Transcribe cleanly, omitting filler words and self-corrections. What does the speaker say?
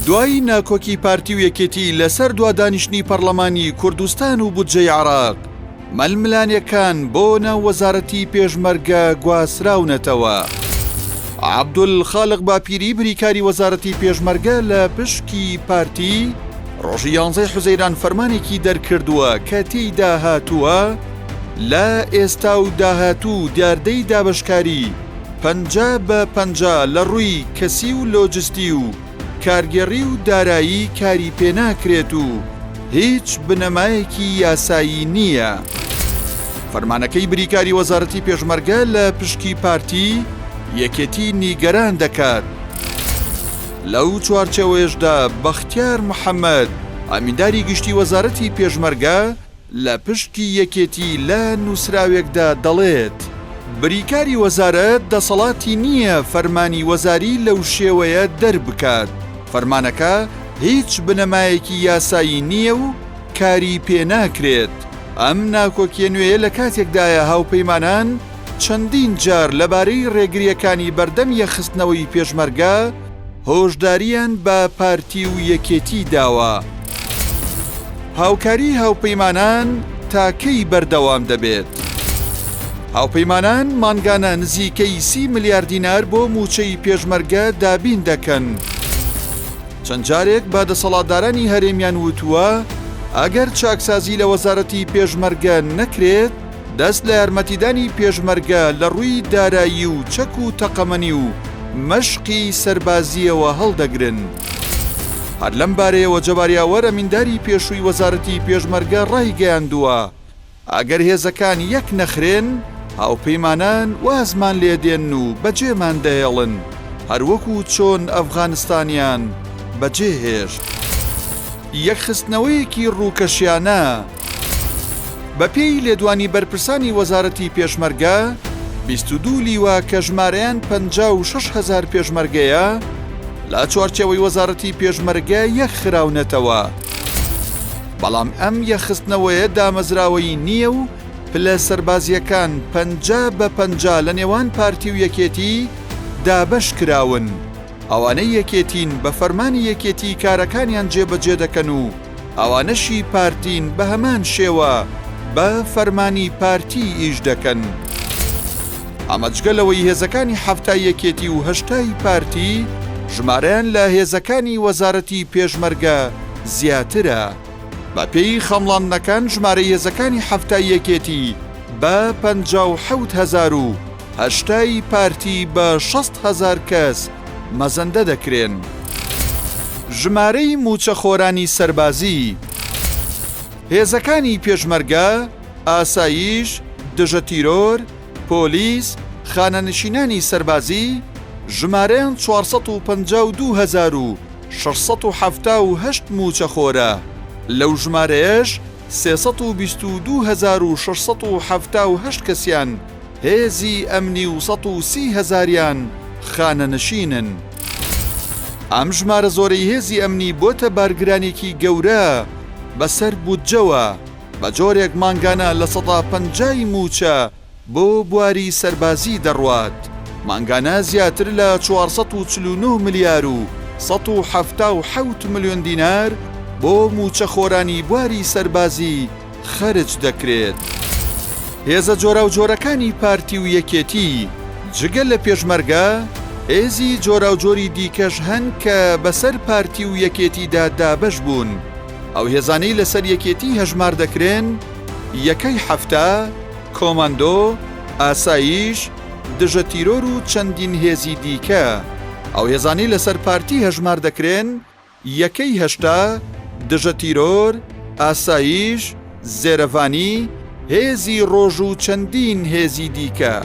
دوای ناکۆکی پارتی و یەکێتی لەسەر دوا دانیشتنی پەڕلەمانی کوردستان و بودجەی عێراق، ململانێکان بۆ ناو وەزارەتی پێشمەرگە گواستراونەتەوە. عەبدولخالق باپیری بریکاری وەزارەتی پێشمەرگە لە پشکی پارتی، ڕۆژی یانزەی حوزەیران فەرمانێکی دەرکردووە کە تێیدا هاتووە، لە ئێستا و داهاتوو دیاردەی دابەشکاری 50 بە 50 لە ڕووی کەسی و لۆجستی و کارگێڕی و دارایی کاری پێناکرێت و هیچ بنەمایەکی یاسایی نییە. فەرمانەکەی بریکاری وەزارەتی پێشمەرگە لە پشکی پارتی، یەکێتی نیگەران دەکات. لەو چوارچێوەیەشدا بەختیار محەمەد، ئەمینداری گشتی وەزارەتی پێشمەرگە، لە پشکی یەکێتی لە نووسراوێکدا دەڵێت، بریکاری وەزارەت دەسەڵاتی نییە فەرمانی وەزاری لەو شێوەیە دەربکات، فەرمانەکە هیچ بنەمایەکی یاسایی نییە و کاری پێناکرێت. ئەم ناکۆکییە نوێیە لە کاتێکدایە هاوپەیمانان چەندین جار لەبارەی رێگرییەکانی بەردەم یەکخستنەوەی پێشمەرگە هۆشدارییان بە پارتی و یەکێتی داوە. هاوکاری هاوپەیمانان تا کەی بەردەوام دەبێت؟ هاوپەیمانان مانگانە نزیکەی سی ملیار دینار بۆ مووچەی پێشمەرگە دابین دەکەن. چەند جارێک بە دەسەڵاتدارانی هەرێمیان وتووە، ئەگەر چاکسازی لە وەزارەتی پێشمەرگە نەکرێت، دەست لە یارمەتیدانی پێشمەرگە لە ڕووی دارایی و چەک و تەقەمەنی و مەشقی سەربازییەوە هەڵدەگرن. هەر لەم بارەیەوە جەبار یاوەر ئەمینداری پێشووی وەزارەتی پێشمەرگە ڕایگەیاندووە، ئەگەر هێزەکان یەک نەخرێن، هاوپەیمانان وازمان لێ دێنن و بەجێمان دەهێڵن، هەروەکو چۆن ئەفغانستانیان بەجێ هێشت. یەکخستنەوەیەکی ڕووکەشیانە. بەپێی لێدوانی بەرپرسانی وەزارەتی پێشمەرگە، 22 لیوا کە ژمارەیان 56 هەزار پێشمەرگەیە، لە چوارچێوەی وەزارەتی پێشمەرگە یەکخراونەتەوە. بەڵام ئەم یەکخستنەوەیە دامەزراوەیی نییە و پلە سەربازییەکان 50 بە 50 لە نێوان پارتی و یەکێتی دابەش کراون. ئەوانەی یەکێتین بە فەرمانی یەکێتی کارەکانیان جێبەجێ دەکەن و ئەوانەشی پارتین بە هەمان شێوە بە فەرمانی پارتی ئیش دەکەن. ئەمە جگە لەوەی هێزەکانی حەفتای یەکێتی و هەشتای پارتی ژمارەیان لە هێزەکانی وەزارەتی پێشمەرگە زیاترە. بەپێی خەمڵاندنەکان ژمارەی هێزەکانی حەفتای یەکێتی بە 57 هەزار و هەشتای پارتی بە 60 هەزار کەس مەزەندە دەکرێن. ژمارەی مووچەخۆرانی سەربازی هێزەکانی پێشمەرگە، ئاسایش، دژە تیرۆر، پۆلیس، خانەنشینانی سەربازی، ژمارەیان 452,678 مووچەخۆرە، لەو ژمارەیەش 322,678 کەسیان هێزی ئەمنی و 130 هەزاریان خانەنشینن. ئەم ژمارە زۆرەی هێزی ئەمنی بۆتە بارگرانێکی گەورە بەسەر بودجەوە، بە جۆرێک مانگانە 50% ی مووچە بۆ بواری سەربازی دەڕوات، مانگانە زیاتر لە 449 ملیار و 177 ملیۆن دینار بۆ مووچەخۆرانی بواری سەربازی خەرج دەکرێت. هێزە جۆراوجۆرەکانی پارتی و یەکێتی، جگە لە پێشمەرگە، هێزی جۆراوجۆری دیکەش هەن کە بەسەر پارتی و یەکێتیدا دابەش بوون. ئەو هێزانەی لەسەر یەکێتی هەژمار دەکرێن، یەکەی 70، کۆماندۆ، ئاسایش، دژە تیرۆر و چەندین هێزی دیکە. ئەو هێزانەی لەسەر پارتی هەژمار دەکرێن، یەکەی 80، دژە تیرۆر، ئاسایش، زێرەڤانی، هێزی ڕۆژ و چەندین هێزی دیکە.